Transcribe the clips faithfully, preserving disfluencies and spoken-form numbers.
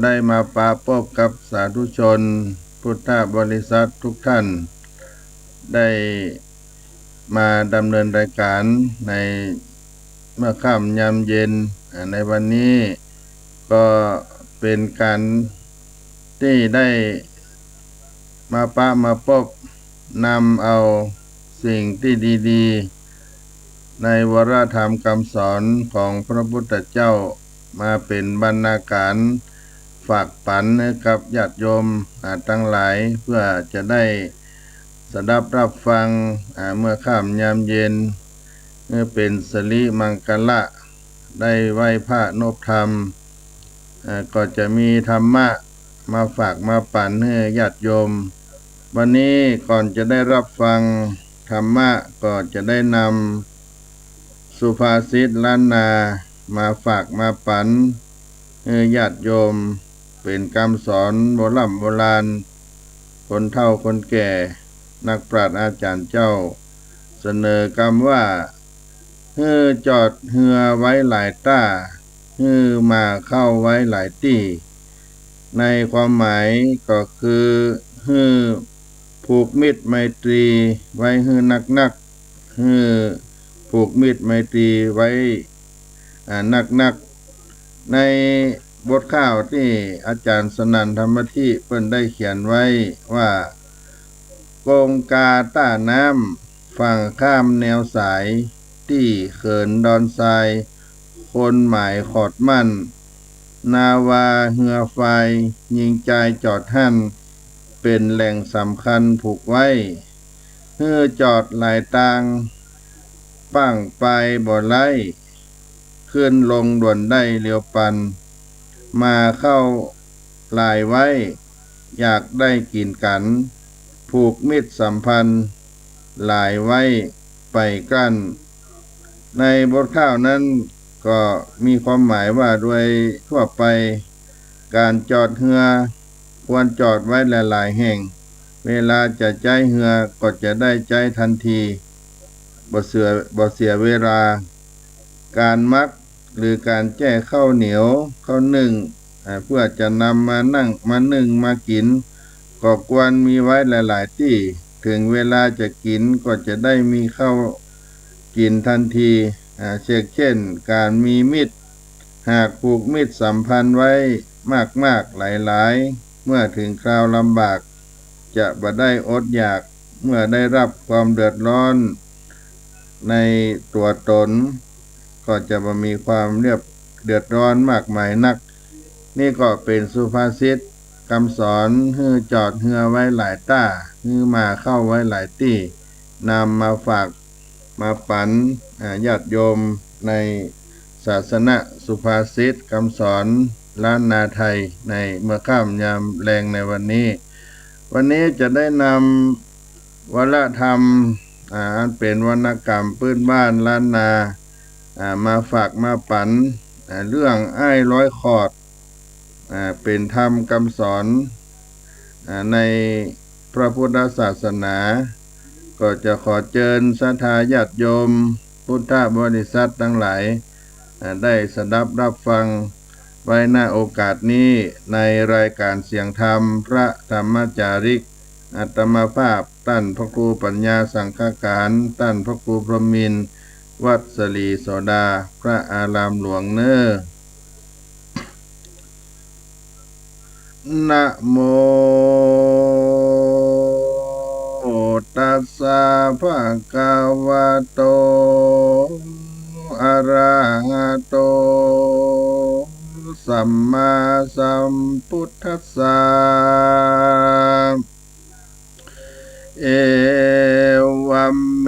ได้มาปะปบกับสาธุชนพุทธบริษัททุกท่าน ได้มาดำเนินรายการในเมื่อค่ำยามเย็น อ่า ในวันนี้ ก็เป็นการตี้ได้มาปะมาปบ นำเอาสิ่งตี้ดีๆ ในวรธรรมกำสอนของพระพุทธเจ้ามาเป๋นบรรณาการฝากปั๋นให้กับญาติโยม อ่า ตังหลาย เพื่อจะได้สดับรับฟัง อ่า เมื่อค่ำยามเย็น เพื่อเป๋นสิริมังคละ ได้ไหว้พระนบธรรม อ่า ก็จะมีธรรมะมาฝากมาปั๋นหื้อญาติโยม วันนี้ก่อนจะได้รับฟังธรรมะ ก็จะได้นำสุภาษิตล้านนามาฝากมาปั๋นหื้อญาติโยม เป๋นกำสอนโบร่ำโบราณ คนเฒ่าคนแก่ นักปราชญ์อาจ๋ารย์เจ้า เสนอกำว่า หื้อจอดเฮือไว้หลายต้า หื้อมาเข้าไว้หลายตี้ ในความหมายก็คือ หื้อผูกมิตรไมตรีไว้หื้อนักๆ หื้อผูกมิตรไมตรีไว้ อ่า นักๆ ในบทข่าวตี้อาจ๋ารย์สนั่นธรรมธิเปิ้นได้เขียนไว้ว่า กงกาต้าน้ำ ฝั่งข้ามแนวสาย ตี้เขินดอนทราย คนหมายขอดมั่น นาวาเฮือฟาย ยิงจายจอดหั้น เป๋นแหล่งสำคัญผูกไว้ หื้อจอดหลายตาง ป้างปายบ่ไร้ ขึ้นลงด่วนได้เลียวปัน มาเข้าหลายไว้ อยากได้กิ๋นกั๋น ผูกมิตรสัมพันธ์ หลายไว้ไปกลั้น ในบทข่าวนั้นก็มีความหมายว่าโดยทั่วไป ก๋านจอดเฮือควรจอดไว้หลายๆ แห่ง เวลาจะใจ๊เฮือก็จะได้ใจ๊ทันที บ่เสีย บ่เสียเวลา ก๋านหมักหรือก๋านแจ้ข้าวเหนียวข้าวนึ่ง อ่า เพื่อจะนำมานั่ง มานึ่งมากิ๋น ก็ควรมีไว้หลายๆ ตี้ เถิงเวลาจะกิ๋นก็จะได้มีข้าวกิ๋นทันที อ่า เชกเช่น ก๋านมีมิตร หากผูกมิตรสัมพันธ์ไว้มากๆ หลายๆ เมื่อเถิงคราวลำบาก จะบ่ได้อดอยาก เมื่อได้รับความเดือดร้อนในตั๋วต๋น ก็จะบ่มีความเรียบ เดือดร้อนมากมายนัก นี่ก็เป๋นสุภาษิตกำสอน หื้อจอดเฮือไว้หลายต้า หื้อมาเข้าไว้หลายตี้ นำมาฝากมาปั๋น อ่า ญาติโยมในศาสนสุภาษิตกำสอนล้านนาไทย ในเมื่อค่ำยามแลงในวันนี้ วันนี้จะได้นำวรธรรม อ่า อันเป๋นวรรณกรรมพื้นบ้านล้านนา อ่า มาฝากมาปั๋น อ่า เรื่องอ้ายร้อยขอด อ่า เป๋นธรรมกำสอน อ่า ในพระพุทธศาสนา ก็จะขอเจิญศรัทธาญาติโยมพุทธบริษัทตังหลาย อ่า ได้สดับรับฟังไว้ ณ โอกาสนี้ ในรายการเสียงธรรมพระธรรมจาริก อาตมาภาพ ต้านพระครูปัญญาสังฆการ ต้านพระครูพรหมินทร์ วัดสลีโสดา พระอารามหลวงเน้อ นะโมตัสสะ ภะคะวะโต อะระหะโต สัมมาสัมพุทธัสสะ เอวัมเม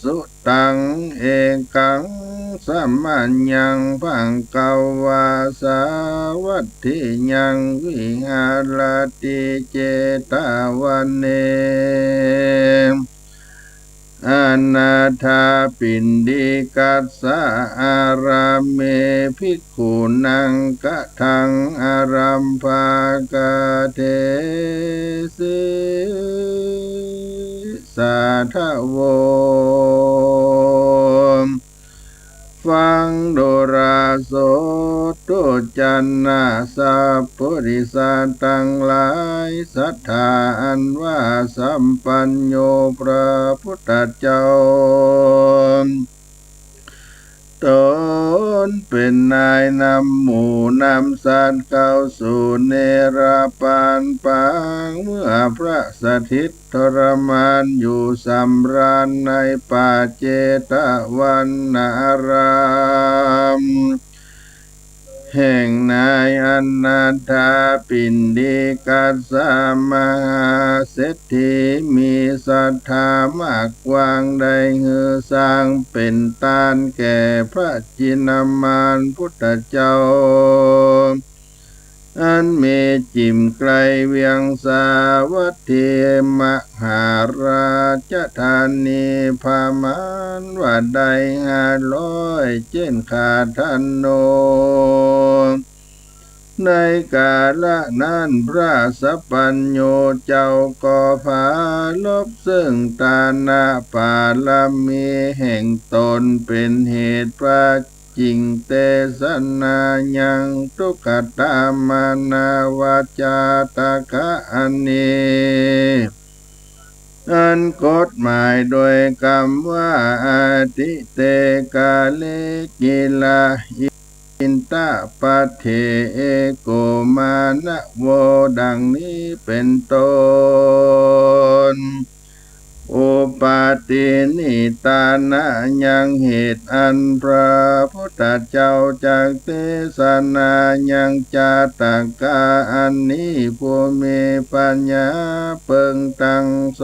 สุตัง เอกัง สะมะยัง ภะคะวา สาวัตถิยัง วิหะระติ เจตะวะเน อนาถาปิณฑิกัสสะ อารามเม ภิกขุนัง กะถัง อารัมภา กาเทสิ สาธะโว ฟังดูราโสด ปุจจานะสัพพุริสะตังหลาย ศรัทธาอันว่าสัมปัญโญพระพุทธเจ้า ต๋นเป๋นนายนำหมู่นำสัตว์เข้าสู่เนรปานปาง เมื่อพระสถิตทรมานอยู่สำราญในป่าเจตวันนาราม แห่งนายอนาถปิณฑิกัสสะมหาเศรษฐี มีศรัทธามาก วางได้หื้อสร้างเป๋นตานแก่พระจินนามานพุทธเจ้า อันมีจิ่มใก้เวียงสาวัตถีมหาราชธานี ประมาณว่าได้ห้าร้อยเจ้นขาธนู ในกาละนั้นพระสัพพัญญูเจ้าก็ปรารภซึ่งตานะปารมีแห่งต๋น เป๋นเหตุพระจิ่งเตสนายังทุกขตามานาวาจาตะคะอันนี้ อันกฎหมายโดยกำว่า อทิเต กาเล กิลา อินทะปะเถ เอโก มานะโว ดังนี้เป๋นต้น อุปาทินิตานะ ยังเหตุอันพระพุทธเจ้าจักเตสนายังจาตะคะอันนี้ ผู้มีปัญญาเปิงตังโส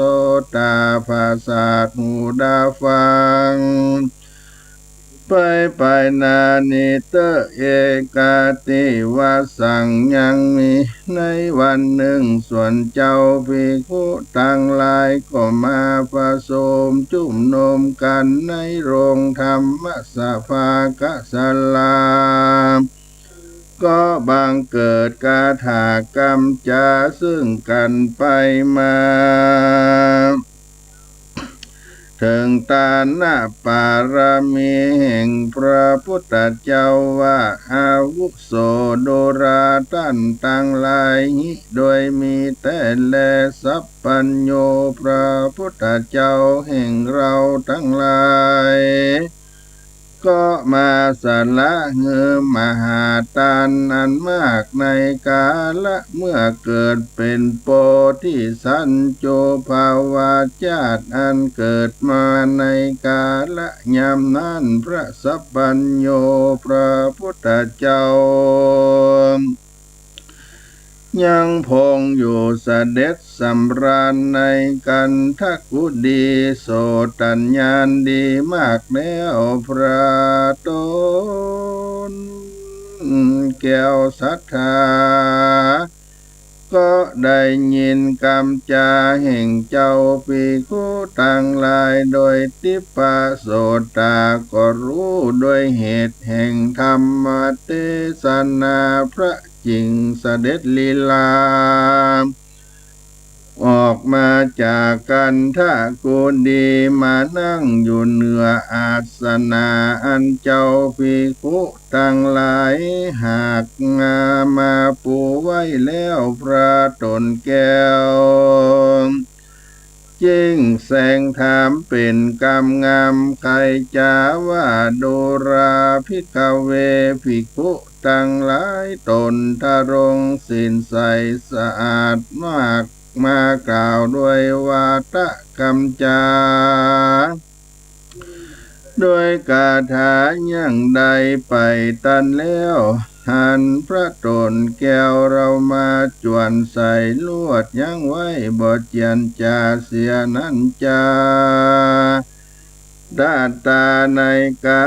ตาประสาทหูได้ฟัง ไปไปนานิเตอะ เอกัตติวสัง ยังมีในวันนึ่ง ส่วนเจ้าภิกขุตังหลายก็มาประชุมจุมนุมกั๋นในโฮงธรรมสภาคศาลา ก็บังเกิดคาถากำจาซึ่งกั๋นไปมา เถิงตานะปารมีแห่งพระพุทธเจ้าว่า อาวุโสดูราต้านตังหลาย หิโดยมีแต๊แล สัพพัญญูพระพุทธเจ้าแห่งเฮาตังหลาย ก็มาสละหื้อมหาตานอันมาก ในกาละเมื่อเกิดเป๋นโพธิสัตว์ จุภาวาสชาติอันเกิดมาในกาละยามนั้น พระสัพพัญญูพระพุทธเจ้า ยังพงอยู่เสด็จสำราญในคันธกุฏี โสตญาณดีมากแล้ว พระต๋นแก้วศรัทธา ก็ได้ยินกำจาแห่งเจ้าภิกขุตังหลาย โดยทิพโสตาก็ฮู้โดยเหตุแห่งธรรมเตสนา พระ จิ่งเสด็จลีลา ออกมาจากคันธกุฏี มานั่งอยู่เหนืออาสนะอันเจ้าภิกขุตังหลายหากมาปูไว้แล้ว พระต๋นแก้ว จึงแสดงธรรมเป๋นกำงามไขจ๋าว่า ดูราภิกขเว ภิกขุตังหลาย ต๋นทรงศีลใสสะอาดมาก มากล่าวด้วยวาทะกำจา ด้วยคาถายังได้ไปตันแล้ว หันพระต๋นแก้วเฮามาจ๋วนใส่ลวดยั้งไว้ บ่เจียนจ๋าเสียนั้นจา ตะตาในกา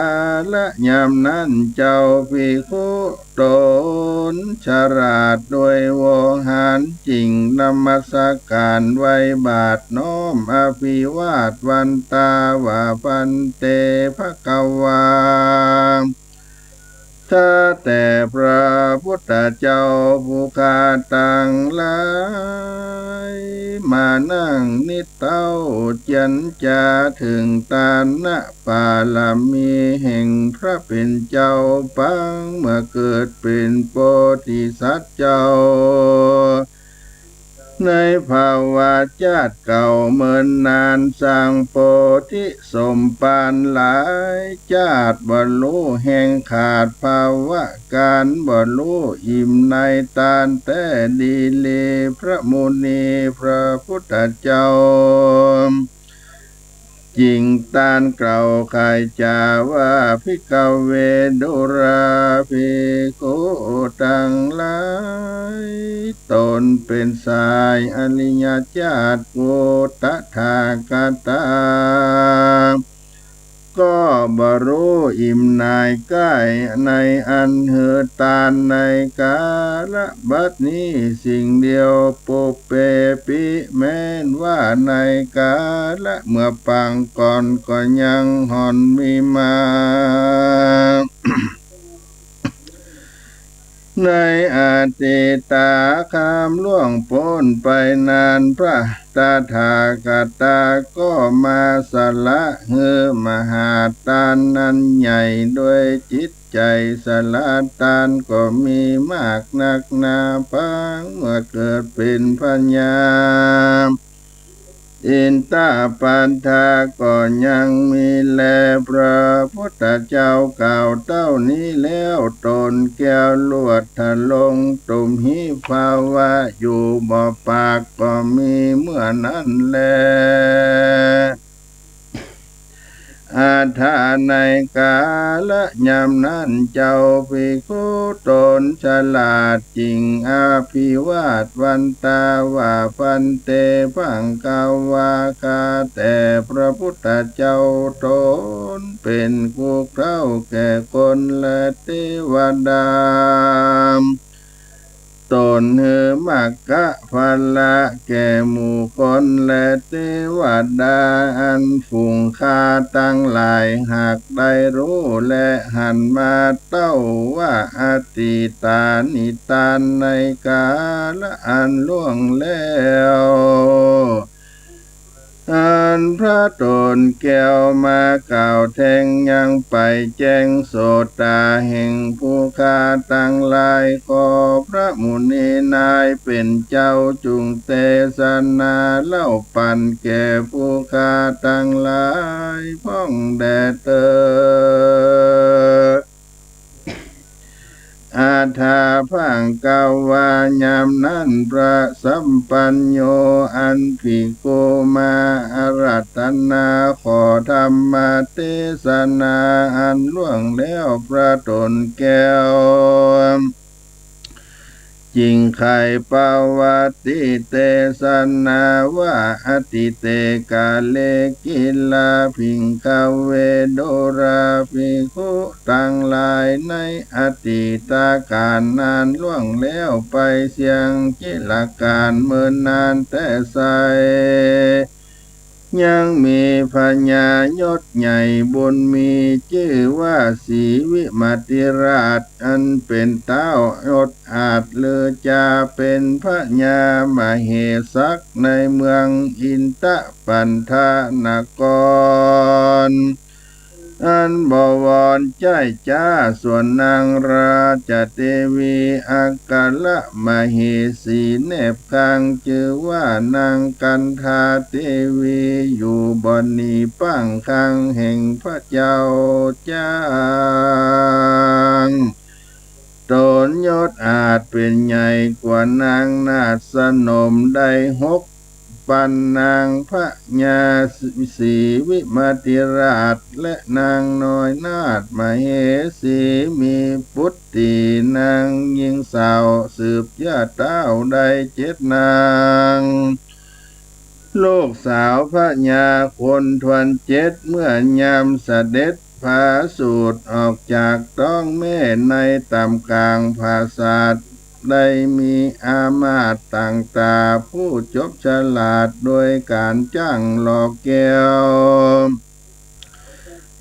ละยามนั้น เจ้าภิกขุต๋นฉลาดด้วยโวหาร จึงนมัสก๋านไหว้บาทน้อมอภิวาทวันตาว่า ภันเต ภะคะวา ข้าแต่พระพุทธเจ้าผู้ข้าตังหลาย มานั่งนิเต๊า จั๋นจ๋าเถิงตานปารมีแห่งพระเป๋นเจ้าปาง เมื่อเกิดเป๋นโพธิสัตว์เจ้า ในภวจาติเก่าเมินนาน สร้างโพธิสมภารหลายจาติ บ่ฮู้แฮงขาดภาวะก๋าน บ่ฮู้อิ่มในตานแต๊ดีหลี พระมุนีพระพุทธเจ้า จึงตรัสกล่าวไขจ๋าว่า ภิกขเว ดูราภิกขุ ตังหลาย ตนเป๋นสายอริยจาติ กุตถาคตา ก็บ่ฮู้อิ่มในใก้ ในอันหื้อตานในกาละบัดนี้สิ่งเดียว ปุพเพปิ แม้นว่าในกาละเมื่อปางก่อนก็ยังห่อนมีมา ในอดีตาคามล่วงป๊นไปนาน พระตถาคตาก็มาสละหื้อมหาตานอันใหญ่ ด้วยจิตใจ๋สละตานก็มีมากนักหนาปาง เมื่อเกิดเป๋นพญา อินทปัตถาก็ยังมีแล พระพุทธเจ้ากล่าวเต้านี้แล้ว ตนแก้วลวดทะลง ตุ้มหิภาวะอยู่บ่ปาก ก็มีเมื่อนั้นแล อัฏฐา ในกาละยามนั้น เจ้าภิกขุตนฉลาดจึงอภิวาทวันตาว่า ภันเต ภังคะวา ข้าแต่พระพุทธเจ้า ตนเป๋นผู้เฒ่าแก่คนและเตวดา ตนหื้อมัคคะผละแก่หมู่คนและเตวดา อันฝูงข้าตังหลายหากได้ฮู้และหันมาเต้าว่า อตีตานิตาน ในกาละอันล่วงแล้ว อันพระตนแก้วมากล่าวแทงยังไปแจ้งโสตาแห่งผู้ข้าตังหลาย ขอพระมุนีนายเป๋นเจ้าจุ่งเตสนาเล่าปันแก่ผู้ข้าตังหลายพ่องแด่เตอ อัฏฐา ภังคะวา ยามนั้นพระสัมปันโญอันภิกขุมาอาราธนาขอธรรมเตสนาอันล่วงแล้วพระตนแก้ว จึงไขปวัตติเตสนาว่า อตีเตกาเล กิลา ภิกขเว ดูราภิกขุตังหลาย ในอตีตกาลอันล่วงแล้วไปเสี้ยงจิรกาลเมินนานแต๊ไซร้ ยังมีพญายศใหญ่บุญมีจื้อว่าสีวิมติราช อันเป๋นต๊าอดอาจลือจาเป๋นพญามเหสักในเมืองอินทปัตถนคร อันบวรใจ้จ๊า ส่วนนางราชเตวีอัครมเหสีแนบข้าง จื้อว่านางกันธาเตวี อยู่บ่อนนี้ป้างข้างแห่งพระเจ้าจ้าง ตนยศอาจเป๋นใหญ่กว่านางนาฏสนมได้หกปัน นางพญาสีวิมติราช และนางน้อยนาฏมเหสี มีปุตตรีนางญิงสาวสืบญาติเต้าได้เจ็ดนาง ลูกสาวพญาคนทวนเจ็ด เมื่อยามเสด็จผาสูติออกจากต๊องแม่ในต่ำกลางผาสาท ได้มีอามาตย์ต่างต๋าผู้จบฉลาดโดยก๋านจ้างหล่อแก้ว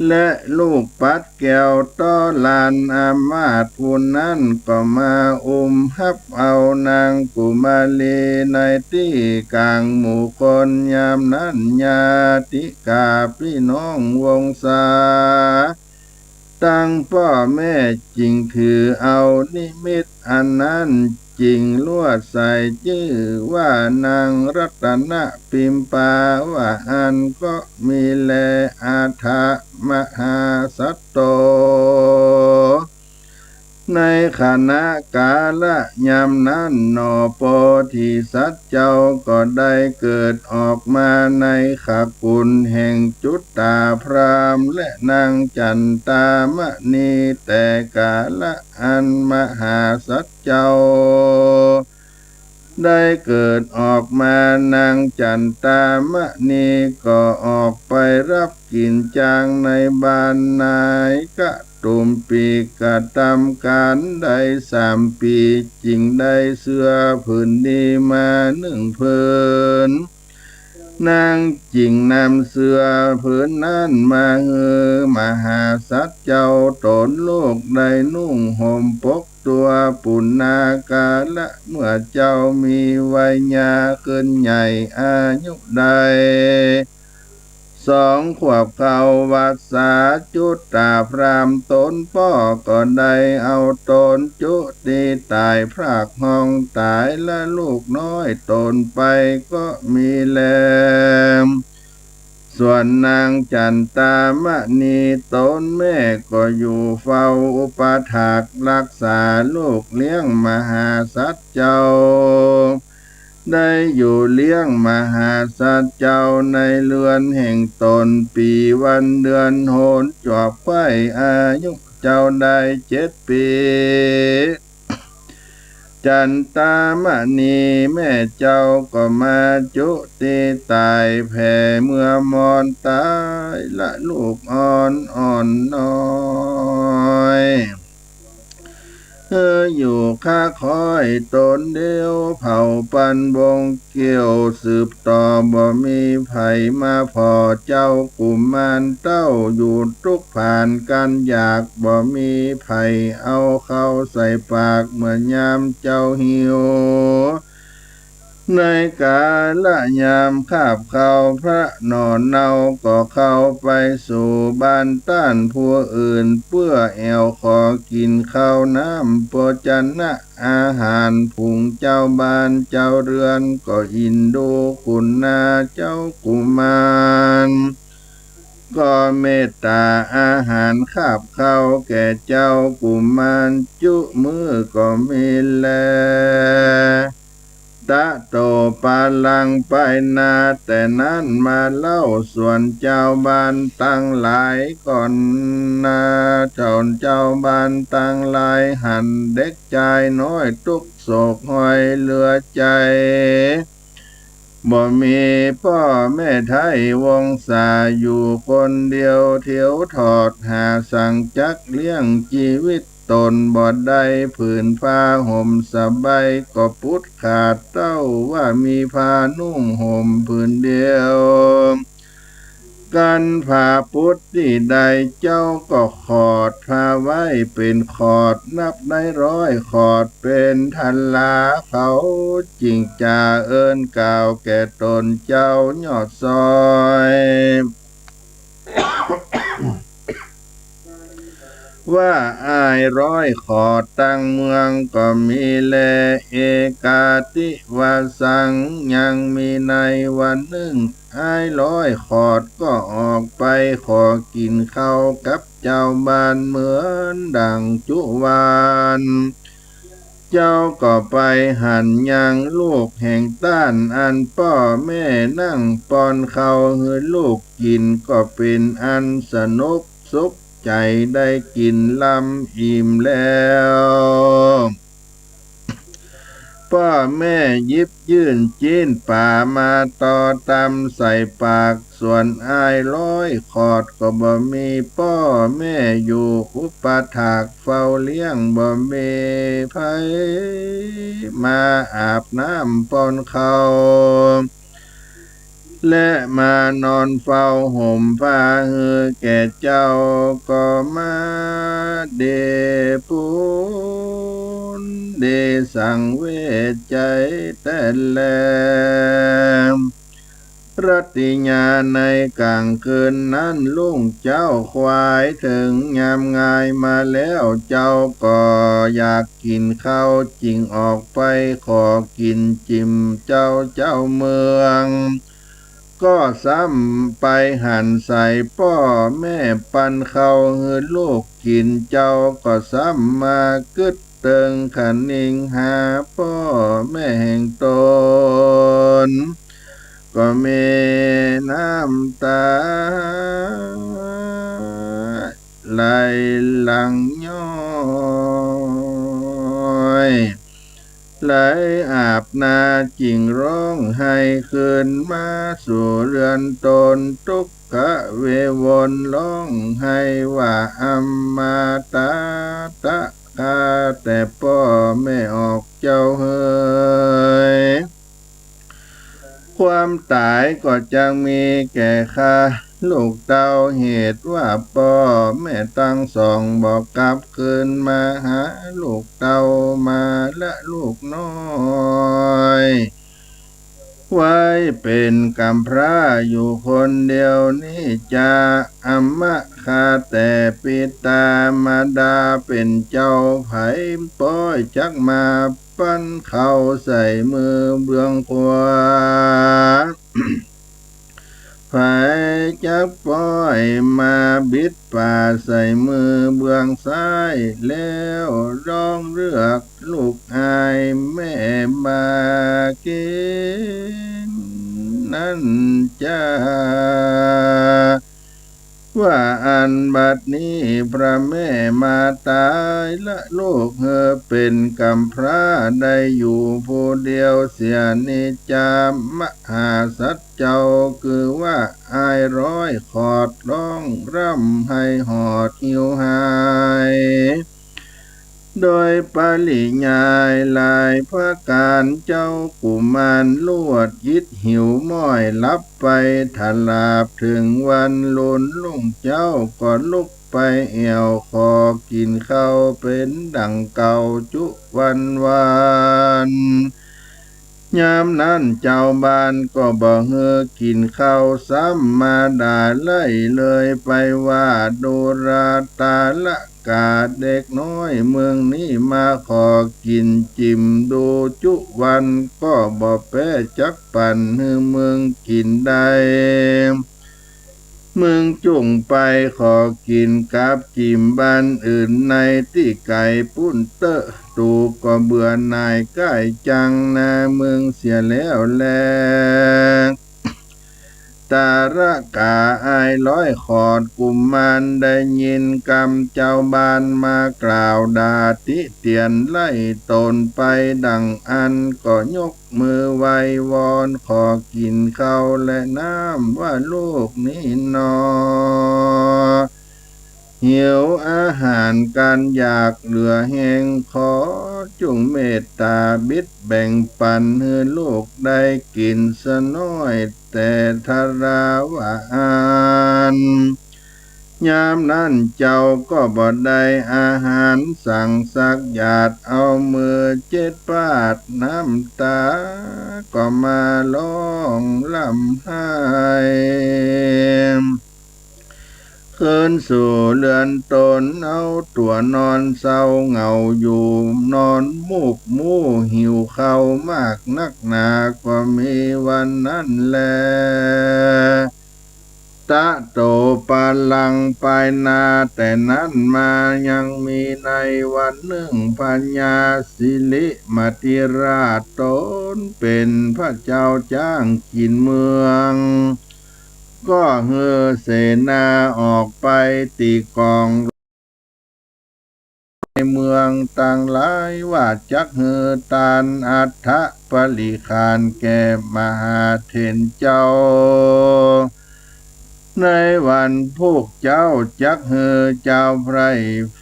และลูกปัดแก้วต้อหลานอามาตย์ผู้นั้นก็มาอุ้มฮับเอานางกุมารีในตี้ก๋างหมู่คน ยามนั้นญาติกาปี้น้องวงศา ตังป้อแม่จึงถือเอานิมิตอันนั้น จึงลวดใส่จื้อว่านางรัตนปิมปา ว่าอั้นก็มีแล อัฏฐมหาสัตโต ในขณะกาละยามนั้นหนอ โพธิสัตว์เจ้าก็ได้เกิดออกมาในขกุลแห่งจุตตาพราหมณ์ และนางจันตามณี แต่กาละอันมหาสัตว์เจ้า ได้เกิดออกมา นางจันตามณีก็ออกไปฮับกิ๋นจางในบ้านนายกะตุมปี กระตำก๋านได้สามปี๋ จึงได้เสื้อผืนนี้มานึ่งผืน นางจึงนำเสื้อผืนนั้นมาหื้อมหาสัตว์เจ้าต๋นลูกได้นุ่งห่มปกตั๋ว ปุณณกาละเมื่อเจ้ามีวัยยาขึ้นใหญ่อายุได้สองขวบเข้าวัสสา จุตตาพราหมณ์ต๋นป้อก็ได้เอาต๋นจุติต๋าย พรากฮ้องต๋าย และลูกน้อยต๋นไปก็มีแล ส่วนนางจันตามณีต๋นแม่ก็อยู่เฝ้าอุปถากรักษาลูกเลี้ยงมหาสัตว์เจ้า ได้อยู่เลี้ยงมหาสัตว์เจ้าในเฮือนแห่งต๋น ปี๋วันเดือนโหนจวบไขว้ อายุเจ้าได้เจ็ดปี๋ จันตามณีแม่เจ้าก็มาจุติต๋ายแผ่เมือมอนต๋าย ละลูกอ่อนอ่อนน้อย เออ อยู่คาคอยต๋นเดียว เผ่าปันวงศ์เกี้ยวสืบต่อ บ่มีใผมาผ่อ เจ้ากุมารเต้าอยู่ตุ๊กข์ผานกันอยาก บ่มีใผเอาเข้าใส่ปาก เมื่อยามเจ้าหิว ในกาละยามคาบข้าวพระหน่อเนาก็เข้าไปสู่บ้านต้านผู้อื่น เปื้อแอ่วขอกิ๋นข้าวน้ำโภชนะอาหาร ฝูงเจ้าบ้านเจ้าเฮือนก็อินดูคุณนาเจ้ากุมาร ก็เมตต๋าอาหารคาบข้าวแก่เจ้ากุมารจุมื้อก็มีแล ตะโตปาลัง ไปหน้าแต่นั้นมาเล่า ส่วนเจ้าบ้านตังหลายก่อนนา ส่วนเจ้าบ้านตังหลายหันเด็กจายน้อยตุ๊กข์โศกห้อยเหลือใจ๋ บ่มีป้อแม่ไท้ วงศาอยู่คนเดียว เตียวถอดหาสังจักเลี้ยงจีวิตต๋นบ่ได้ ผืนผ้าห่มสบายก็ปุดขาด เต้าว่ามีผ้านุ่งห่มผืนเดียว กั๋นผ้าปุดตี้ใด เจ้าก็ขอดผ้าไว้เป๋นขอด นับได้ร้อยขอดเป๋นทันลา เขาจึงจาเอิ้นกล่าวแก่ต๋นเจ้ายอดซอย ว่าอ้ายร้อยขอดตังเมืองก็มีแล เอก๋าติวาสัง ยังมีในวันนึ่ง อ้ายร้อยขอดก็ออกไปขอกิ๋นข้าวกับเจ้าบ้านเหมือนดั่งจุวาน เจ้าก็ไปหันยังลูกแห่งต้าน อันป้อแม่นั่งป้อนข้าวหื้อลูกกิ๋น ก็เป๋นอันสนุกสุขใจ๋ได้กิ๋นลำอิ่มแล้ว ป้อแม่หยิบยื่นจิ๊นป๋ามาต่อตำใส่ปาก ส่วนอ้ายร้อยขอดก็บ่มีป้อแม่อยู่อุปถากเฝ้าเลี้ยง บ่มีใผมาอาบน้ำป้อนข้าว และมานอนเฝ้าห่มผ้าหื้อแก่เจ้า ก็มาเดปุน เดสังเวชใจ๋แต๊แล รัตติยา ในก๋างคืนนั้น ลุงเจ้าควายเถิงยามงายมาแล้ว เจ้าก็อยากกิ๋นข้าว จึงออกไปขอกิ๋นจิ่มเจ้า เจ้าเมือง ก็ซ้ำไปหันใส่ป้อแม่ปันข้าวหื้อลูกกิ๋น เจ้าก็ซ้ำมากึ๊ดเติงคะนิงหาป้อแม่แห่งตน ก็มีน้ำต๋าไหลหลั่งย้อย ไหลอาบหน้า จึงฮ้องไห้คืนมาสู่เฮือนตน ตุ๊กขะเววนฮ้องไห้ว่า อำมาตะ ข้าแต่ป้อแม่ออกเจ้าเหย ความต๋ายก็จักมีแก่ข้าลูกเต้า เหตุว่าป้อแม่ตังสองบ่กลับคืนมาหาลูกเต้ามา และลูกน้อย ไว้เป๋นกำพร้าอยู่คนเดียวนี้จา อำมาตะ ข้าแต่ปิตามารดาเป๋นเจ้า ใผป้อยจักมาปันข้าวใส่มือเบื้องขวา ใผจักป้อยมาบิดป๋าใส่มือเบื้องซ้าย แล้วฮ้องเรียกลูกอ้ายแม่มากิ๋นนั้นจา ว่าอันบัดนี้พระแม่มาต๋ายละลูกเหยเป๋นกำพร้าได้อยู่ผู้เดียวเสียนี้จา มหาสัตว์เจ้า คือว่าอ้ายร้อยขอดฮ้องร่ำไห้หอดหิวหาย โดยปริยายหลายประก๋าน เจ้ากุมารลวดอิดหิวม้อยหลับไป ถลาบเถิงวันลุน ลุงเจ้าก็ลุกไปแอ่วขอกิ๋นข้าวเป๋นดั่งเก่าจุวันวัน ยามนั้นจาวบ้านก็บ่หื้อกิ๋นข้าวซ้ำ มาด่าไล่เลยไปว่า ดูราตาละก๋า เด็กน้อยเมืองนี้มาขอกิ๋นจิ่มดูจุวัน ก็บ่แป๊จักปั๋นหื้อมึงกิ๋นได้ มึงจุ่งไปขอกิ๋นกับจิ่มบ้านอื่นในตี้ไก๋ปุ้นเต๊อะ ตูก็เบื่อหน่ายก้ายจังนามึงเสียแล้วแล ตาละก๋าอ้ายร้อยขอดกุมารได้ยินกำจาวบ้านมากล่าวด่าติเตียนไล่ตนไปดั่งอั้น ก็ยกมือไหว้วอนขอกิ๋นข้าวและน้ำว่า ลูกนี้หนอ หิวอาหารก๋านอยากเหลือแฮง ขอจุ่งเมตต๋าบิดแบ่งปั๋นหื้อลูกได้กิ๋นสะน้อยแต่ทราว่าอั้น ยามนั้นเจ้าก็บ่ได้อาหารสังสักหยาด เอามือเจ็ดปาดน้ำต๋าก็มาฮ้องร่ำไห้ คืนสู่เฮือนตน เอาตั๋วนอนเศร้าเหงาอยู่ นอนมูกมู่หิวข้าวมากนักหนา ก็มีวันนั้นแล ตะโตปะลัง ปายหน้าแต่นั้นมายังมีในวันนึ่ง พญาสิริมติราชตนเป๋นพระเจ้าจ๊างกิ๋นเมือง ก็หื้อเสนาออกไปตี๋ก๋อง ในเมืองตังหลายว่าจักหื้อตานอัฐปริขารแก่มหาเถรเจ้า ในวันพวกเจ้าจักหื้อจาวไพร่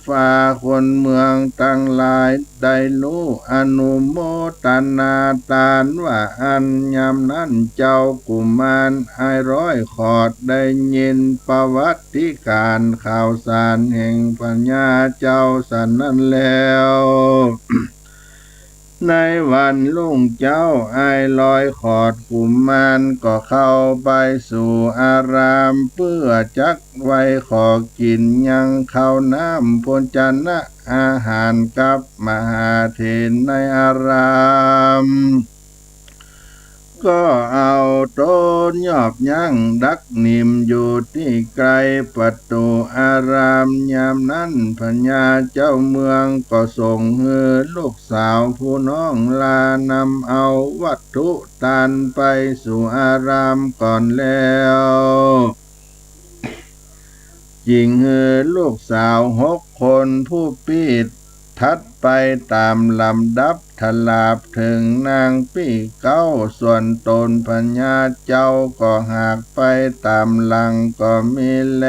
ฟ้าคนเมืองตังหลายได้ฮู้อนุโมตนาตานว่าอั้น ยามนั้นเจ้ากุมารอ้ายร้อยขอดได้ยินประวัติก๋านข่าวสารแห่งพญาเจ้าสันนั้นแล้ว ในวันรุ่งเจ๊าอ้ายร้อยขอดกุมารก็เข้าไปสู่อารามเปื้อจักไหว้ขอกิ๋นยังข้าวน้ำโภชนะอาหารกับมหาเถรในอาราม ก็เอาต๋นยอบยั้งดักนิ่มอยู่ตี้ใก้ประตู๋อาราม ยามนั้นพญาเจ้าเมืองก็ส่งหื้อลูกสาวผู้น้องลานำเอาวัตถุตานไปสู่อารามก่อนแล้ว จึงหื้อลูกสาวหกคนผู้ปี้ถัดไปต๋ามลำดับ ถลาบเถิงนางปี้เก๊า ส่วนต๋นพญาเจ้าก็หากไปต๋ามหลังก็มีแล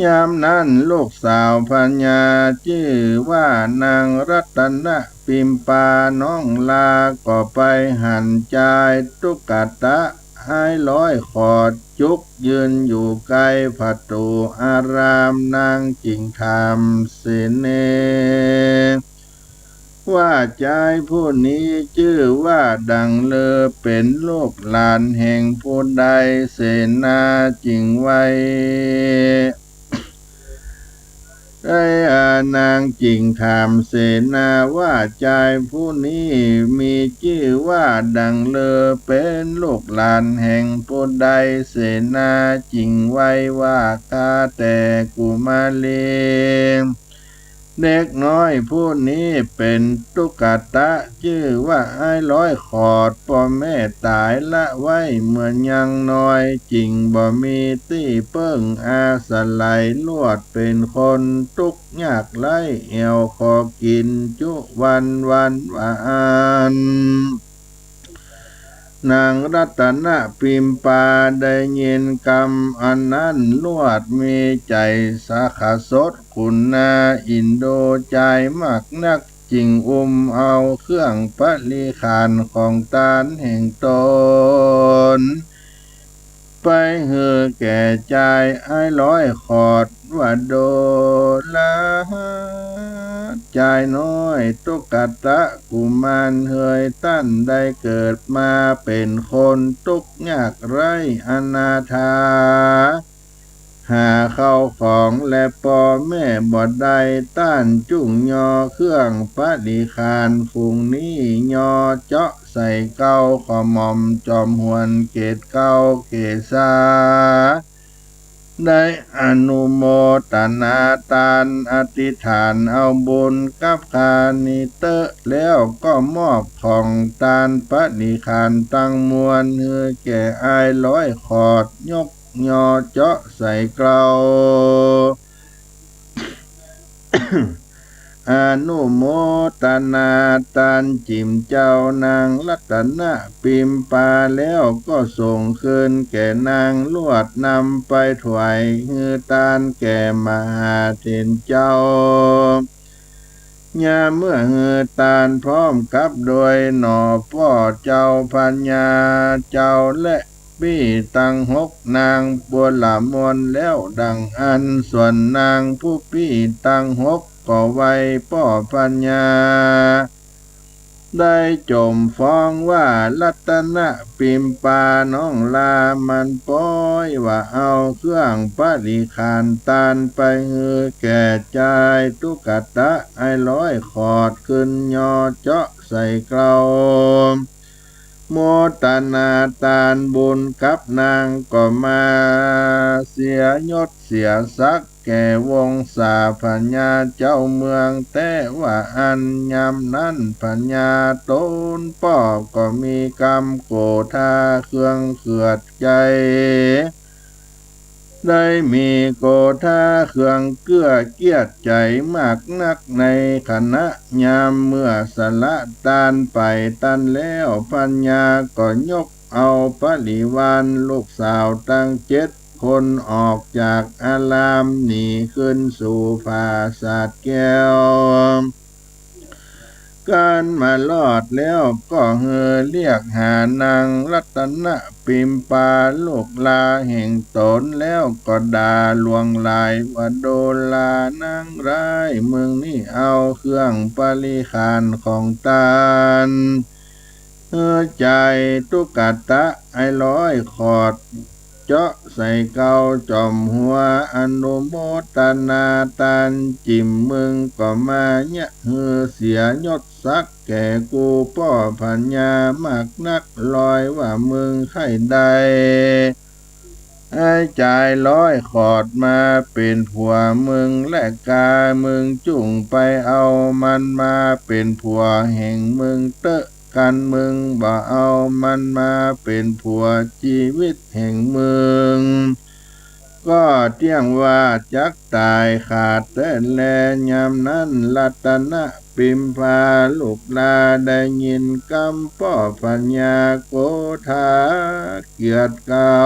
ยามนั้นลูกสาวพญาจื้อว่านางรัตนปิมปาน้องลาก็ไปหันจายตุ๊กตะอ้ายร้อยขอดจุกยืนอยู่ใก้ประตู๋อาราม นางจึงถามเสนา ว่าจายผู้นี้จื้อว่าดังเล่อ เป๋นลูกหลานแห่งผู้ใด เสนาจึงไหว้ ไอ้อานางจึงถามเสนาว่าจายผู้นี้มีจื้อว่าดังเล่อ เป๋นลูกหลานแห่งผู้ใด เสนาจึงไหว้ว่าข้าแต่กุมารี เด็กน้อยผู้นี้เป๋นตุ๊กตะจื้อว่าอ้ายร้อยขอด ป้อแม่ต๋ายละไว้เมื่อยังน้อย จึงบ่มีตี้เปิ้งอาศัย ลวดเป๋นคนตุ๊กข์ยากไร้ แอ่วขอกิ๋นจุวันวันว่าอั้น นางรัตนปิมปาได้ยินกำอันนั้น ลวดมีใจ๋สะขะสดขุนนา อินดูจายมากนัก จึงอุ้มเอาเครื่องปริขารของตานแห่งต๋น ไปหื้อแก่จายอ้ายร้อยขอด ว่าดูราจายน้อยตุ๊กตะกุมารเหย ต้านได้เกิดมาเป๋นคนตุ๊กข์ยากไร้อนาถา หาข้าวของและป้อแม่บ่ได้ ต้านจุ่งยอเครื่องปริขารฝูงนี้ ยอเจาะใส่เกล้าขะหม่อมจอมหวนเกศเกล้าเกศา ได้อนุโมตนาตานอธิษฐานเอาบุญกับข้านี้เต๊อะ แล้วก็มอบของตานปริขารตังมวลหื้อแก่อ้ายร้อยขอด ยกยอเจาะใส่เกล้า อนุโมตนาตานจิ่มเจ้านางรัตนปิมปาแล้ว ก็ส่งคืนแก่นาง ลวดนำไปถวายหื้อตานแก่มหาเถรเจ้า ยามเมื่อหื้อตานพร้อมกับโดยหน่อป้อเจ้าพญาเจ้าและปี้ตังหกนางบัวละมนแล้วดังอั้น ส่วนนางผู้ปี้ตังหกก็ไหว้ป้อพญา ได้จ่มฟ้องว่า รัตนปิมปาน้องลามันป๊อยว่าเอาเครื่องปริขารตานไปหื้อแก่จายตุ๊กตะอ้ายร้อยขอด คืนยอเจาะใส่เกล้า โมตนาตานบุญกับนางก็มาเสียยศเสียศักดิ์แก่วงศาพญาเจ้าเมืองแต๊ว่าอั้น ยามนั้นพญาต๋นป้อก็มีกำโกธาเครื่องเขือดใจ๋ ได้มีโกธาเครื่องเกื้อเกียรติใจ๋มากนัก ในขณะยามเมื่อสละตานไปตันแล้ว พญาก็ยก เอาปริวารลูกสาวตังเจ็ดคนออกจากอารามหนีขึ้นสู่ผาสาทแก้ว ครั้นมารอดแล้วก็หื้อเรียกหานางรัตนปิมปาลูกหล้าแห่งต๋น แล้วก็ด่าหลวงหลายว่า ดูราหนังร้าย มึงนี่เอาเครื่องบริขารของต้าน หื้อจายตุ๊กตะไอ้ร้อยขอด เจาะใส่เกาจ๋อมหัว อนุโมตนา ต้านจิ๋มมึงก็มาเยียะหื้อเสียยศศักดิ์แก่กูป้อพญามากนัก ลอยว่ามึงใค่ได้ไอ้จายร้อยขอดมาเป๋นผัวมึง และกามึงจุ่งไปเอามันมาเป๋นผัวแห่งมึงเต๊อะ กันมึงบ่เอามันมาเป๋นผัว จีวิตแห่งมึงก็เตี้ยงว่าจักต๋ายขาดแต๊แล ยามนั้นรัตนปิมปาลูกหล้าได้ยินกำป้อพญาโกธาเกียรติเก่า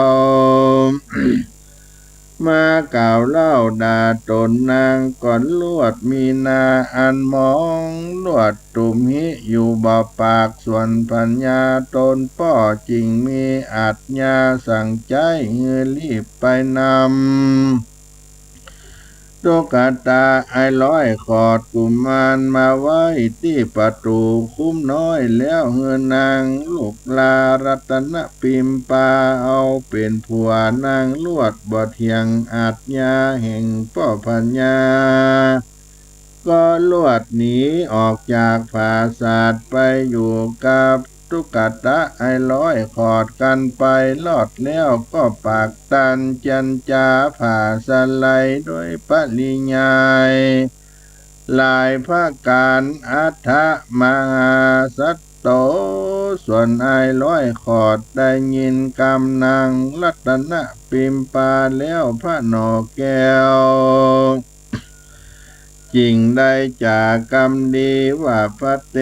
มากล่าวเล่าด่าต๋น นางก็ลวดมีนาอันมอง ลวดตุ่มหิอยู่บ่ปาก ส่วนพญาต๋นป้อจึงมีอาจญาสั่งใจ๊หื้อรีบไปนำตุ๊กตาไอ้ร้อยขอดกุมารมาไว้ตี้ประตู๋คุ้มน้อย แล้วหื้อนางลูกหล้ารัตน ปิมปาเอาเป๋นผัว นางลวดบ่เถียงอาจญาแห่งป้อพญา ก็ลวดหนีออกจากผาสาทไปอยู่กับตุ๊กตะไอ้ร้อยขอด กันไปรอดแล้วก็ปากตันเจียรจาผ่าสะไหลโดยปริยาย หลายประก๋าน อัฏฐมหาสัตโต ส่วนไอ้ร้อยขอดได้ยินกำนางรัตนปิมปาแล้ว พระหน่อแก้ว จึงได้จ๋ากำดีว่า พะเต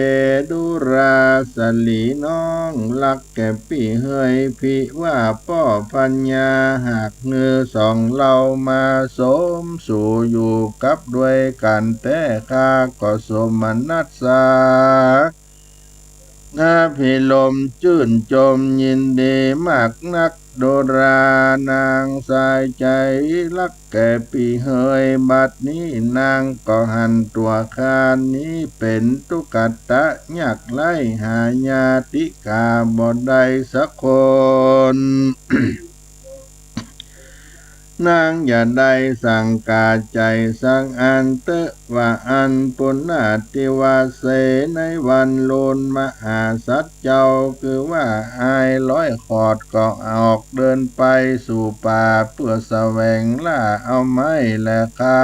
ดูราสะหลีน้อง ฮักแก่ปี้เหย ภิว่าป้อพญา หากหื้อสองเฮามาสมสู่อยู่กับด้วยกั๋นแต๊ ข้าก็สมนัสสา อภิรมย์จื้นจมยินดีมากนัก ดูรา นางสายใจ๋ฮักแก่ปี้เหย บัดนี้นางก็หันตั๋วข้านี้เป๋นตุ๊กตะยากไร้ หาญาติกาบ่ได้สักคน นางอย่าได้สังกาใจ๋สักอันเต๊อะ ว่าอั้น ปุณณาธิวาเส ในวันลูนมหาสัตว์เจ้า คือว่าไอ้ร้อยขอดก็ออกเดินไปสู่ป่า เปื้อแสวงล่าเอาไม้และคา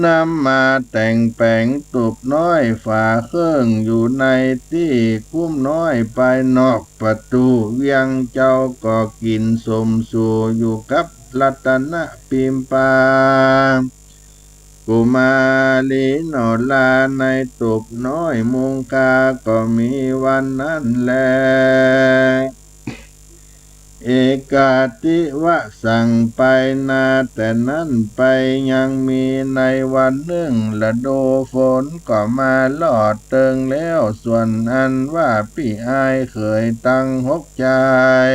นำมาแต่งแป๋งตูบน้อยฝาเคิ่ง อยู่ในตี้คุ้มน้อยภายนอกประตู๋เวียง เจ้าก็กิ๋นสมสู่อยู่กับรัตนปิมปา กุมารีโนรา ในตูบน้อยมุงคา ก็มีวันนั้นแล เอกัตถิวสัง ไปนาแต่นั้นไปยังมีในวันนึ่ง ฤดูฝนก็มารอดเติงแล้ว ส่วนอันว่าปี้อ้ายเขยตังหกจาย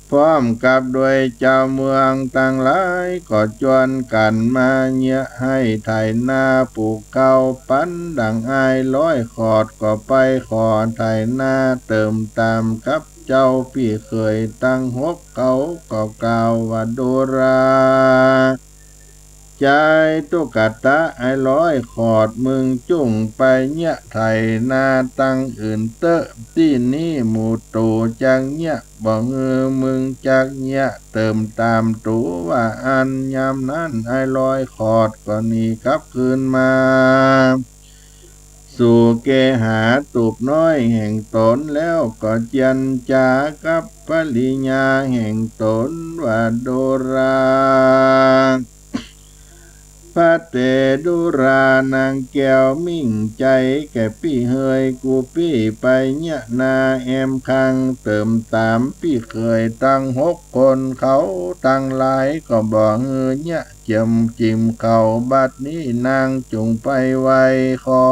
พร้อมกับด้วยจาวเมืองตังหลาย ก็จวนกั๋นมาเยียะไฮ่ไถนาปูกข้าวปันดังอ้ายร้อยขอด ก็ไปขอไถนาเติมต๋ามกับเจ้าปี้เขยตังหก เขาก็กล่าวว่า ดูรา จายตุ๊กตะไอ้ร้อยขอด มึงจุ่งไปเยียะไถนาตังอื่นเต๊อะ ตี้นี้หมู่ตู่จักเยียะบ่หื้อ มึงจักเยียะเติมต๋าม ตู่ว่าอั้น ยามนั้นไอ้ร้อยขอดก็หนีกลับคืนมา สู่เกหาตูบน้อยแห่งต๋น แล้วก็เจียรจากับภริยาแห่งต๋นว่า ดูรา ภัทเตดุรานางแก้วมิ่งใจ๋แก่ปี้เหย กูปี้ไปเยียะนาแอมคัง เติ่มต๋ามปี้เขยตังหกคน เขาตังหลายก็บ่หื้อเยียะ เจียมจิ่มเข้า บัดนี้นางจุ่งไปไหว้ขอ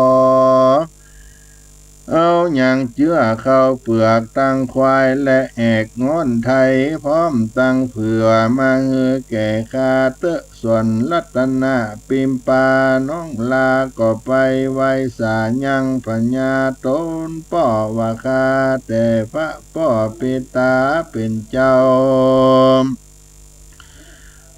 เอาหยังเจื้อข้าวเปือกตังควาย และแอกง้อนไทย พร้อมตังเผื่อ มาหื้อแก่ข้าเต๊อะ ส่วนรัตนปิมปาน้องลา ก็ไปไหว้สายังพญาต๋นป้อ ว่าข้าแต่พระป้อปิตาเป๋นเจ้า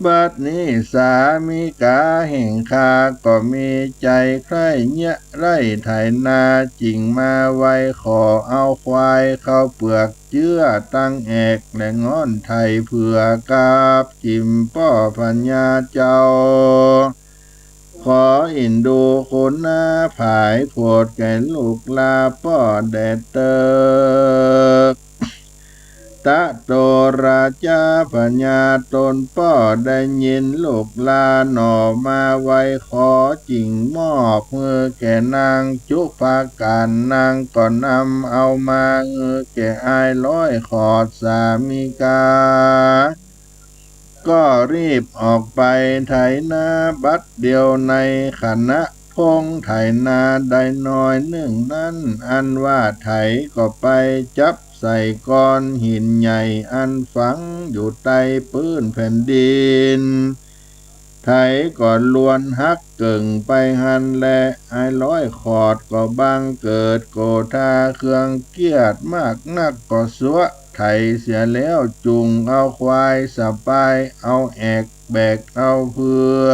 บัดนี้สามิกาแห่งข้าก็มีใจ๋ใคร่เยียะไฮ่ไถนา จึงมาไหว้ขอเอาควายข้าวเปือกเจื้อตังแอก และง้อนไทยเผื่อกับจิ่มป้อพญาเจ้า ขออินดูคุณนาผาย โผดแก่ลูกลาป้อแด่เต๊อะ ตะโตราจาพญาต๋นป้อได้ยินลูกลาหน่อมาไหว้ขอ จึงมอบหื้อแก่นางจุภาการ นางก็นำเอามาหื้อแก่อ้ายร้อยขอดสามิกา ก็รีบออกไปไถนาบัดเดียว ในขณะพงไถนาได้หน้อยนึ่งนั้น อันว่าไถก็ไปจับใส่ก้อนหินใหญ่อันฝังอยู่ใต้ปื้นแผ่นดิน ไถก็ลวนหักเกิ่งไปหั้นแล อ้ายร้อยขอดก็บังเกิดโกธาเคืองเกียจมากนัก ก็ซัวะไถเสียแล้ว จุ่งเอาควายสะปาย เอาแอกแบกเอาเผื่อ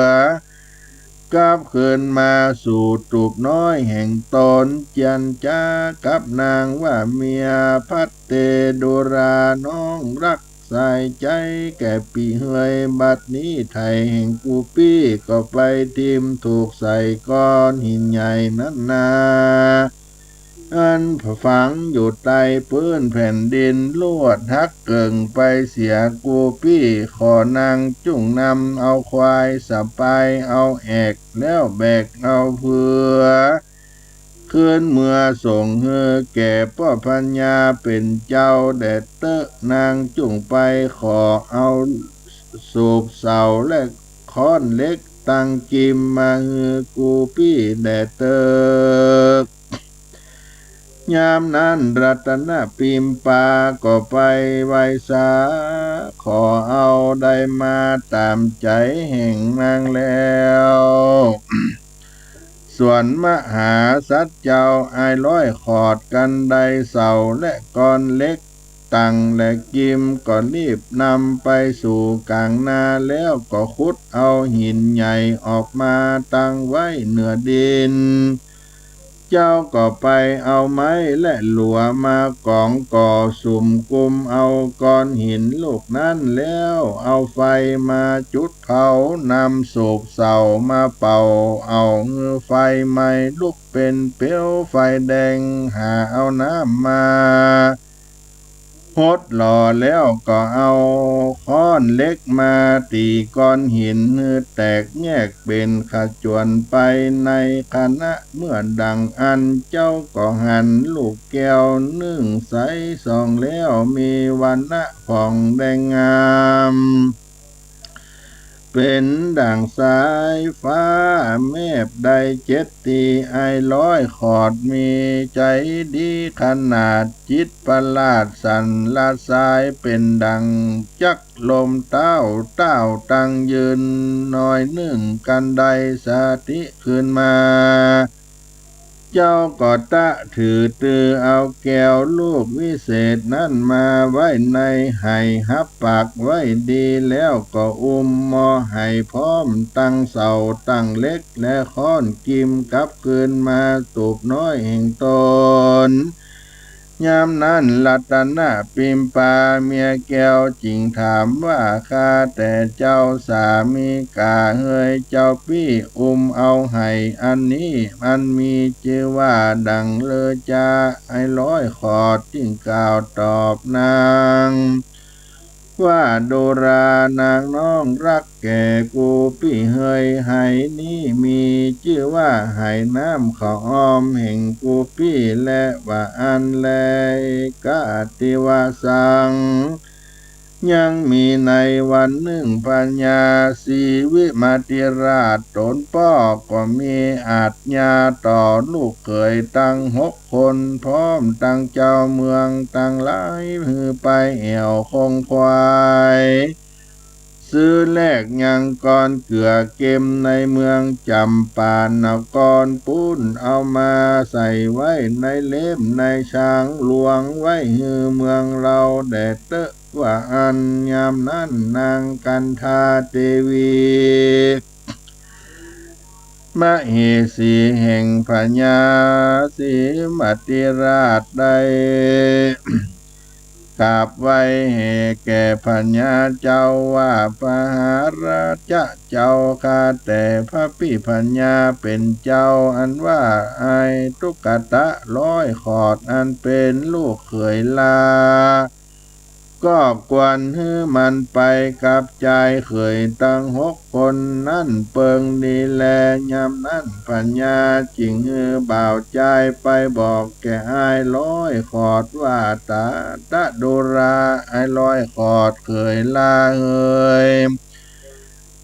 กลับคืนมาสู่ตูบน้อยแห่งต๋น เจียรจากับนางว่า เมียภัทเตดุราน้องฮักสายใจ๋แก่ปี้เหย บัดนี้ไถแห่งกูปี้ก็ไปทิ่มถูกใส่ก้อนหินใหญ่นั้นนา อันฝังอยู่ใต้ปื้นแผ่นดิน ลวดหักเกิ่งไปเสีย กูปี้ขอนางจุ่งนำเอาควายสะปาย เอาแอกแล้วแบกเอาเผื่อ คืนเมือส่งหื้อแก่ป้อพญาเป๋นเจ้าแด่เต๊อะ นางจุ่งไปขอเอาสูบเสาและค้อนเหล็กตังกิมมาหื้อกูปี้แด่เต๊อะ ยามนั้นรัตนปิมปาก็ไปไหว้สา ขอเอาได้มาต๋ามใจ๋แห่งนางแล้ว ส่วนมหาสัตว์เจ้าอ้ายร้อยขอดกันได้เสาและก้อนเหล็กตังและกิม ก็รีบนำไปสู่ก๋างนา แล้วก็ขุดเอาหินใหญ่ออกมาตังไว้เหนือดิน เจ้าก็ไปเอาไม้และหลัวมากองก่อสุมกุมเอาก้อนหินลูกนั้น แล้วเอาไฟมาจุดเผา นำสูบเสามาเป่า เอาหื้อไฟไหม้ลุกเป๋นเปลวไฟแดง หาเอาน้ำมา หดหล่อแล้วก็เอาค้อนเหล็กมาตี๋ก้อนหินหื้อแตกแยกเป๋นขจวนไป ในขณะเมื่อดังอั้น เจ้าก็หันลูกแก้วนึ่งใสส่องแล้ว มีวรรณะผ่องแดงงาม เป๋นดั่งสายฟ้าแมบได้เจ็ดตี้ อ้ายร้อยขอดมีใจ๋ดีขนาด จิตประหลาดสั่นละสาย เป๋นดั่งจักลมต้าว ต้าวตังยืนหน้อยนึ่ง กันได้สติคืนมา เจ้าก็ตะถือตื่อเอาแก้วลูกวิเศษนั้นมาไว้ในไหฮับปากไว้ดี แล้วก็อุ้มมอไหพร้อมตังเสาตังเหล็กและค้อนกิม กลับคืนมาตูบน้อยแห่งต๋น ยามนั้นรัตนปิมปาเมียแก้วจึงถามว่า ข้าแต่เจ้าสามิกาเหย เจ้าปี้อุ้มเอาไหอันนี้ อันมีจื้อว่าดั่งเลอจา อ้ายร้อยขอดจึงกล่าวตอบนาง ว่าดูรานางน้องฮักแก่กู้ปี้เฮย ไหนี้มีจื้อว่าไหน้ำข้าวอ้อมแห่งกู้ปี้แล ว่าอั้นแล เอกะติวาสัง ยังมีในวันนึ่งพญาศรีวิมติราชต๋นป้อก็มีอาชญาต่อลูกเขยตังหกคน พร้อมตังเจ้าเมืองตังหลาย หื้อไปแอ่วคงควาย ซื้อแลกยังกรเกือเก็มในเมืองจ๋ำปานครปู๊น เอามาใส่ไว้ในเล่มในชาง ลวงไว้หื้อเมืองเฮาแด่เต๊อะ ว่าอั้น ยามนั้นนางกันธาเตวี มเหสีแห่งพญาศรีวิมติราชได้ กราบไหว้แห่แก่พญาเจ้าว่า พระมหาราชะเจ้าข้าแต่ พระปี้พญาเป๋นเจ้า อันว่าไอ้ตุ๊กตะร้อยขอด อันเป๋นลูกเขยลา ก็ควรหื้อมันไปกับจายเขยตังหกคนนั้นเปิงดีแล ยามนั้นพญาจึงหื้อบ่าวจายไปบอกแก่ไอ้ร้อยขอดว่า ตาตะดูรา ไอ้ร้อยขอดเขยลาเฮย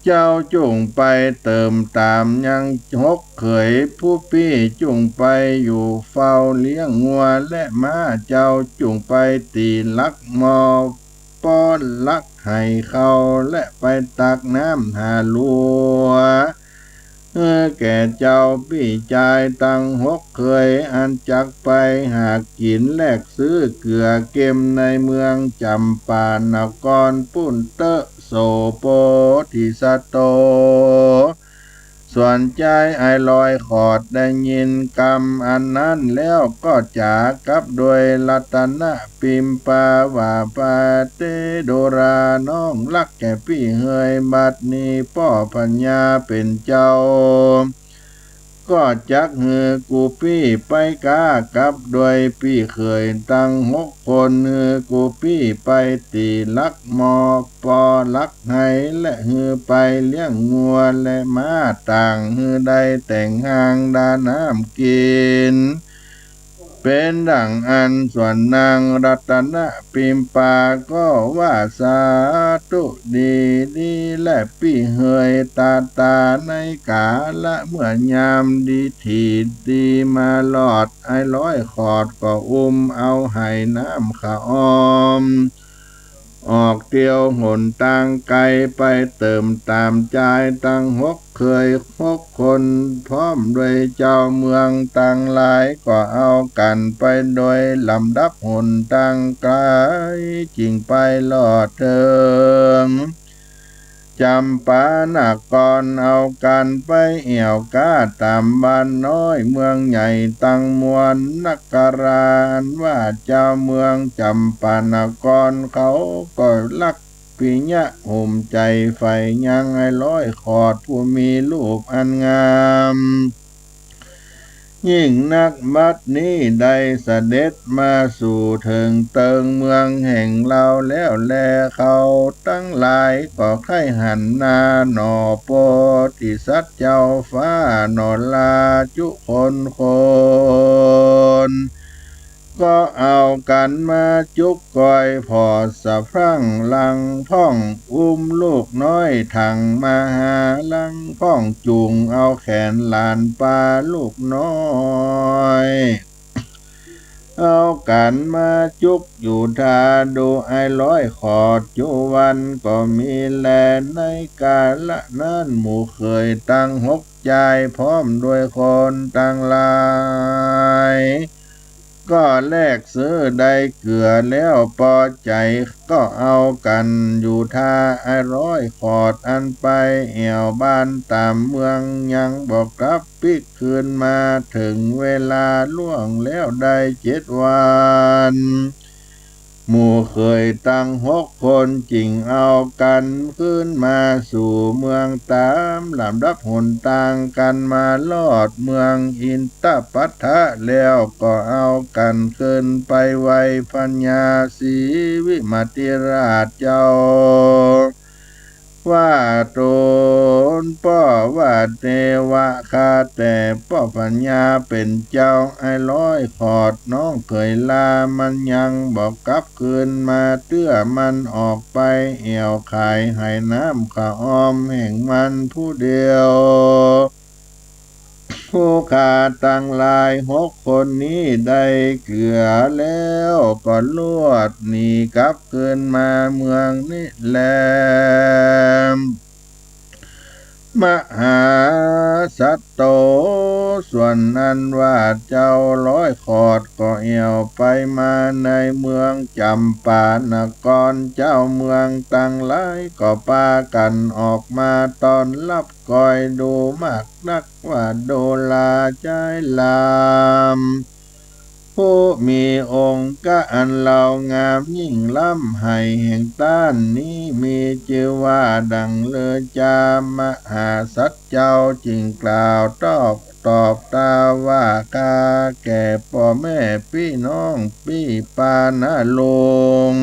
เจ้าจุ่งไปเติ่มต๋ามยังหกเขยผู้ปี้ จุ่งไปอยู่เฝ้าเลี้ยงงัวและม้า เจ้าจุ่งไปตี๋หลักหม้อ ป้อนหลักไหข้าว และไปตักน้ำหาลัว หื้อแก่เจ้าปี้จายตังหกเขย อันจักไปหากิ๋นแลกซื้อเกือเก็มในเมืองจ๋ำปานครปู๊นเต๊อะ โส โปธิสัตโต ส่วนจายไอ้ร้อยขอดได้ยินกำอันนั้นแล้ว ก็จ๋ากับโดยรัตนปิมปาว่า ปาเตดูรา น้องฮักแก่ปี้เฮย บัดนี้ป้อพญาเป๋นเจ้า ก็จักหื้อกู้ปี้ไปก้ากับโดยปี้เขยตังหกคน หื้อกู้ปี้ไปตี๋หลักหม้อ ป้อนหลักไห และหื้อไปเลี้ยงงัวและม้าต่าง หื้อได้แต่งห้างดาน้ำกิ๋น เป๋นดั่งอั้น ส่วนนางรัตนปิมปาก็ว่า สาธุ ดีดีแลปี้เฮย ตาตา ในก๋าละเมื่อยามดีถี่ดีมาลอด ไอ้ร้อยขอดก็อุ้มเอาไหน้ำข้าวอ้อม ออกเตียวหนตางไก๋ไปเติ่มต๋ามจายตังหกเขยหกคน พร้อมด้วยเจ้าเมืองตังหลาย ก็เอากั๋นไปโดยลำดับหนตางไก๋ จึงไปลอดเถิงจ๋ำปานคร เอากั๋นไปแอ่วก้าต๋ามบ้านน้อยเมืองใหญ่ตังมวล นักกราอันว่าเจ้าเมืองจ๋ำปานคร เขาก็ฮักปิยะห่มใจ๋ใฝ่ยังไอ้ร้อยขอดผู้มีรูปอันงามยิ่งนัก บัดนี้ได้เสด็จมาสู่เถิงเติงเมืองแห่งเฮาแล้วแล เขาตังหลายก็ใค่หันหน้าหน่อโปธิสัตว์เจ้าฟ้าหน่อลาจุคนคน ก็เอากั๋นมาจุกกอยผ่อสะพรั่งลังพ่อง อุ้มลูกน้อยถังมาหาลังพ่อง จูงเอาแขนหลานปาลูกน้อย เอากั๋นมาจุกอยู่ท่าดูไอ้ร้อยขอดจุวันก็มีแล ในกาละนั้นหมู่เขยตังหกจายพร้อมด้วยคนตังหลาย ก็แลกซื้อได้เกือแล้วปอใจ๋ ก็เอากั๋นอยู่ท่าไอ้ร้อยขอดอันไปแอ่วบ้านต๋ามเมือง ยังบ่กลับปิ๊กคืนมา เถิงเวลาล่วงแล้วได้เจ็ดวัน หมู่เขยตังหกคนจึงเอากั๋นขึ้นมาสู่เมืองต๋ามลำดับหนตางกั๋นมารอดเมืองอินทปัฏฐะแล้วก็เอากั๋นขึ้นไปไหว้พญาศรีวิมติราชเจ้า ว่าตูนป้อว่าเตวะ ข้าแต่ป้อพญาเป๋นเจ้า ไอ้ร้อยขอดน้องเขยลามันยังบ่กลับคืนมาเตื้อ มันออกไปแอ่วขายไหน้ำขะออมแห่งมันผู้เดียว ผู้ข้าตังหลายหกคนนี้ได้เกื้อแล้วก็ลวดหนีกลับคืนมาเมืองนี้แล มหาสัตโต ส่วนอันว่าเจ้าร้อยขอดก็แอ่วไปมาในเมืองจ๋ำปานคร เจ้าเมืองตังหลายก็ปากั๋นออกมาต้อนฮับ คอยดูมากนักว่าดูราจายลาม ผู้มีองค์กะอันเลาะงามยิ่งล้ำ ไหแห่งต้านนี้มีจื้อว่าดังลือจา มหาสัตว์เจ้าจึงกล่าวตอบ ตอบตาว่า ข้าแก่ป้อแม่ปี้น้องปี้ปานาลุง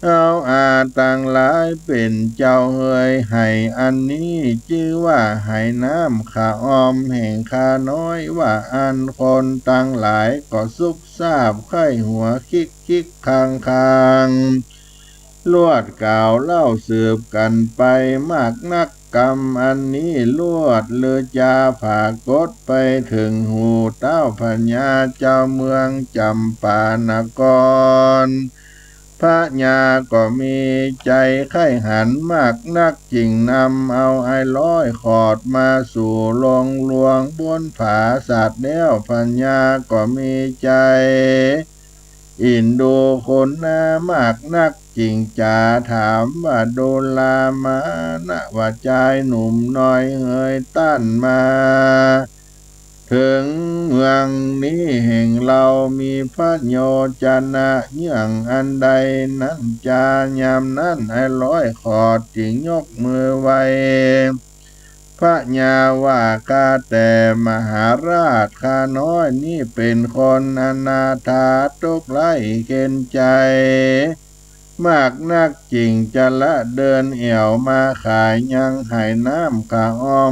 เฮาอาตังหลายเป๋นเจ้าเฮย ไหอันนี้จื้อว่าไหน้ำขะออมแห่งข้าน้อย ว่าอั้นคนตังหลายก็ซุบซาบใค่หัวคิกคิกคังคัง ลวดกล่าวเล่าสืบกั๋นไปมากนัก กำอันนี้ลวดลือจาผากฏไปเถิงหูเต้าพญาเจ้าเมืองจ๋ำปานคร พญาก็มีใจ๋ใค่หันมากนัก จึงนำเอาไอ้ร้อยขอดมาสู่โฮงหลวงบนผาสัตว์แล้ว พญาก็มีใจ๋เอ็นดูคนนามากนัก จึงจ๋าถามว่า ดูรามานะว่าจายหนุ่มน้อยเฮย ต้านมาเถิงเมืองนี้แห่งเฮามีพระโยจนะเยื่องอันใดนั้นจา ยามนั้นไอ้ร้อยขอดจึงยกมือไหว้พญาว่า ข้าแต่มหาราช ข้าน้อยนี้เป๋นคนอนาถา ทุกข์ไร้เข็ญใจ๋ มากนัก จึงจะละเดินแอ่วมาขายยังไหน้ำขะออม